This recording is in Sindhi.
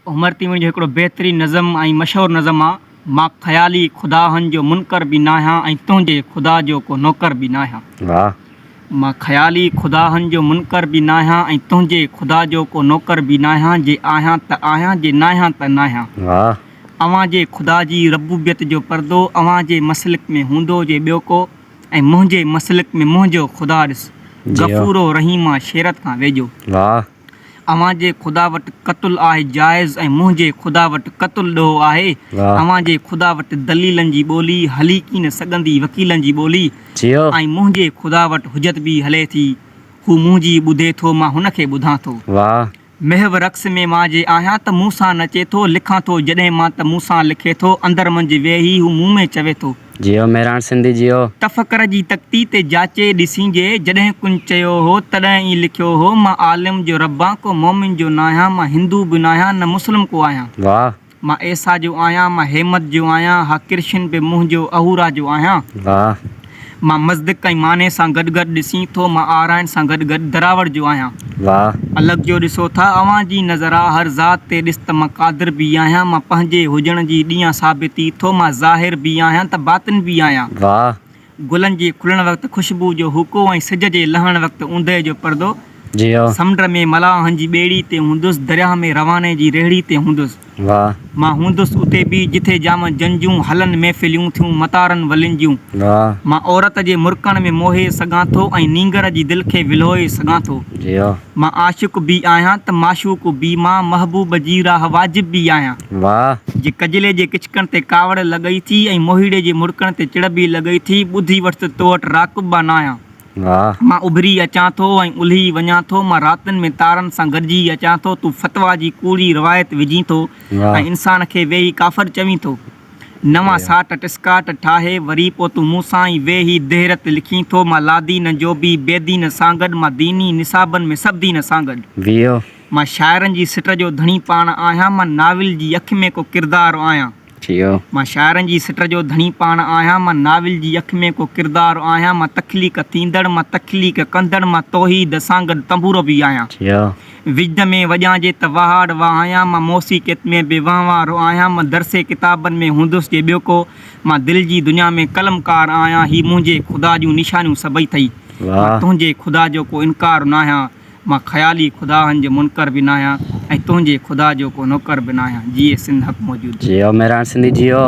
عمر تيوڻ جو هڪڙو بهترين نظم ۽ مشهور نظم آ، مان خيالي خداهن جو منڪر به ناهيان ۽ تنهنجي خدا جو ڪو نوڪر به ناهيان. واھ. مان خيالي خداهن جو منڪر به ناهيان ۽ تنهنجي خدا جو ڪو نوڪر به ناهيان، جي آهيان ته آهيان، جي ناهيان ته ناهيان. واھ. اوهان جي خدا جي ربوبيت جو پردو اوهان جي مسلڪ ۾ هوندو جي ٻيو ڪو ۽ منهنجي مسلڪ ۾ منهنجو خدا ڏس غفور و رحيم آ شيرت کان ويجهو. واھ. اوهان جي خدا وٽ قتل آهي جائز ۽ منهنجي خدا وٽ قتل ڏوهه آهي. اوهان جي خدا وٽ دليلن جي ٻولي هلي ڪين سگهندي وڪيلن جي ٻولي ۽ منهنجي خدا وٽ حجت به هلي ٿي. هو منهنجي ٻڌي ٿو مان هن کي ٻڌان ٿو. محو رقص ۾ مان جي آهيان ته مون سان نچي ٿو، لکان ٿو جڏهن مان ته مون سان لکي ٿو، اندر منجهه ويهي هو مون ۾ چوي ٿو. جيئو مهراڻ سنڌي جيئو. تفڪر جي تختي تي جاچي ڏسين جي جڏهن ڪن چيو هو تڏهن ئي لکيو هو مان عالم جو رب آن ڪو مومن جو ناهيان مان هندو به ناهيان نه مسلم ڪو آهيان واھ. مان عيسيٰ جو آهيان مان هيمت جو آهيان ها ڪرشن به منهنجو اهورا جو آهيان. واھ. مان مزدڪ ۽ ماني سان گڏ گڏ ڏسين ٿو مان آرائين سان گڏ گڏ دراوڙ جو آهيان. واھ. الڳ جو ڏسو ٿا اوهان جي نظر آ هر ذات تي ڏس ته مان قادر به آهيان مان پنهنجي هجڻ جي ڏيان ثابتي ٿو مان ظاهر به آهيان ته باطن به آهيان. واھ. گلن جي کلڻ وقت خوشبو جو هوڪو ۽ سج جي لهڻ وقت اوندهه جو پردو. جيئو. سمنڊ ۾ ملاحن جي ٻيڙي تي هوندس درياهه ۾ رواني جي ريڙهي تي هوندس. واھ. مان هوندس اتي به جٿي جام جن جون هلن محفليون ٿيون متارن ولين جون. واھ. مان عورت جي مرڪڻ ۾ موهي سگهان ٿو ۽ نينگر جي دل کي ولهوئي سگهان ٿو. جيئو. مان عاشق به آهيان ته معشوق به مان محبوب جي راهه واجب به آهيان. واھ. جي ڪجلي جي ڪچڪڻ تي ڪاوڙ لڳئي ٿي ۽ موهيڙي جي مرڪڻ تي چڙ به لڳئي ٿي ٻڌي وٺ ته تو وٽ راقب به ناهيان. واھ. مان اڀري اچان ٿو ۽ الهي وڃان ٿو، مان راتين ۾ تارن سان گڏجي اچان ٿو، تون فتويٰ جي ڪوڙي روايت وجهين ٿو ۽ انسان کي ويهي ڪافر چوين ٿو. نوان ساٽ ٽسڪاٽ ٺاهي وري پوء تون مون سان ئي ويهي دهرت لکين ٿو، مان لادين جو به بي دين سان گڏ، مان ديني نصابن ۾ سڀ دين سان گڏ. ويهو. مان شاعرن جي سٽ جو ڌڻي پاڻ آهيان، مان ناول جي اک ۾ ڪو ڪردار آهيان. ٿيو. مان شاعرن جي سٽ جو ڌڻي پاڻ آهيان، مان ناول جي اک ۾ ڪو ڪردار آهيان، مان تخليق ٿيندڙ، مان تخليق ڪندڙ، مان توحيد سان گڏ تنبورو به آهيان. ٿيو. وجد ۾ وڄان جي ته وهاڙ وهايان، مان موسيقيت ۾ به وهنوارو آهيان، مان درسي ڪتابن ۾ هوندس جي ٻيو ڪو، مان دل جي دنيا ۾ قلمڪار آهيان، هي منهنجي خدا جون نشانيون سڀئي ٿئي، مان واھ. تنهنجي خدا جو ڪو انڪار ناهيان. مان خيالي خداهن جو منڪر به ناهيان ۽ تنهنجي خدا جو ڪو نوڪر به ناهيان. جيئي سنڌ حق موجود. جيئو مهراڻ سنڌي جيئو.